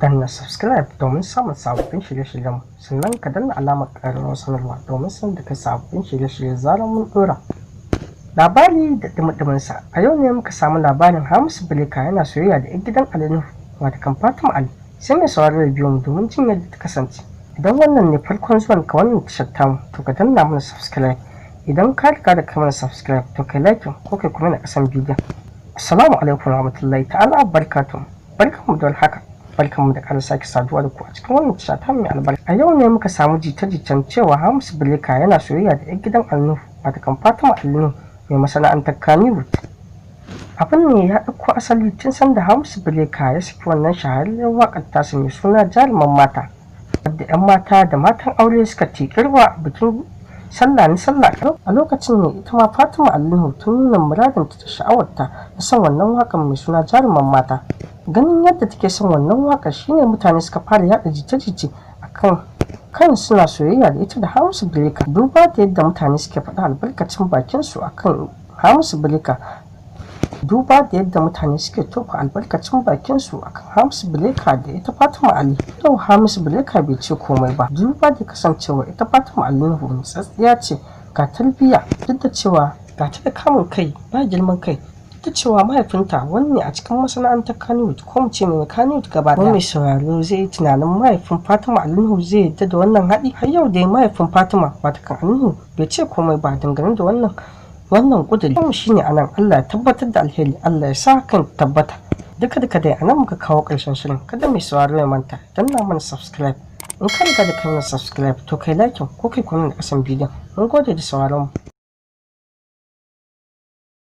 Danna subscribe domin samun sababbin shirye-shiryenmu, sannan ka danna alamar ƙararrawar sanarwa domin sanar da kai sababbin shirye-shirye zarar mun ɗora. Labari da ɗumi sa, a yau ne muka samu labarin Hamisu Breaker yana soyayya da 'yar gidan Ali Nuhu, wato Fatima Ali. Sai mai sauraro ya biyo mu domin jin yadda ta kasance. Idan wannan ne farkon zuwan ka wannan tashar tamu, to ka danna mana subscribe. Idan ka riga da kai mana subscribe, to kai like ko kai comment a ƙasan bidiyon. Assalamu alaikum warahmatullahi ta'ala barkatu. Barkanmu da haka. Barkanmu da ƙara sake saduwa da ku a cikin wannan tasha ta mai albarka. A yau ne muka samu jita-jitan cewa Hamisu Breaker yana soyayya da 'yar gidan Ali Nuhu, wato Fatima Ali Nuhu mai masana'antar Kannywood. Abin ne ya ɗauko asali tun sanda Hamisu Breaker ya saki wannan shahararriyar waƙar tasa mai suna Jaruman Mata, wadda 'yan mata da matan aure suka tiƙirwa a bikin sallah na sallah. A lokacin ne ita ma Fatima Ali Nuhu ta nuna muradinta da sha'awarta na son wannan waƙar mai suna Jaruman Mata. Ganin yadda take son wannan waƙar shine mutane suka fara yaɗa jita-jita akan kan suna soyayya da ita da Hamisu Breaker. Duba da yadda mutane suke faɗa albarkacin bakin su akan Hamisu Breaker, duba da yadda mutane suke tofa albarkacin bakin su akan Hamisu Breaker da ita Fatima Ali. Yau Hamisu Breaker bai ce komai ba, duba da kasancewa ita Fatima Ali Nuhu nutsatsiya ce, ga tarbiyya, duk da cewa ga ta da kamun kai, ba girman kai, duk da cewa mahaifinta wani ne a cikin masana'antar Kannywood, ko mu ce mai Kannywood gaba ɗaya. Mai sauraro zai yi tunanin mahaifin Fatima Ali Nuhu zai yarda da wannan haɗi. Har yau dai mahaifin Fatima, wato kan Ali Nuhu, bai ce komai ba dangane da wannan ƙuduri. Kuma shine anan, Allah ya tabbatar da alheri, Allah ya sa kan tabbata. Duka duka dai anan muka kawo ƙarshen shirin. Kada mai sauraro ya manta danna mana subscribe. In ka riga da kai mana subscribe, to kai like ko kai comment a ƙasan bidiyon. Mun gode da sauraron mu.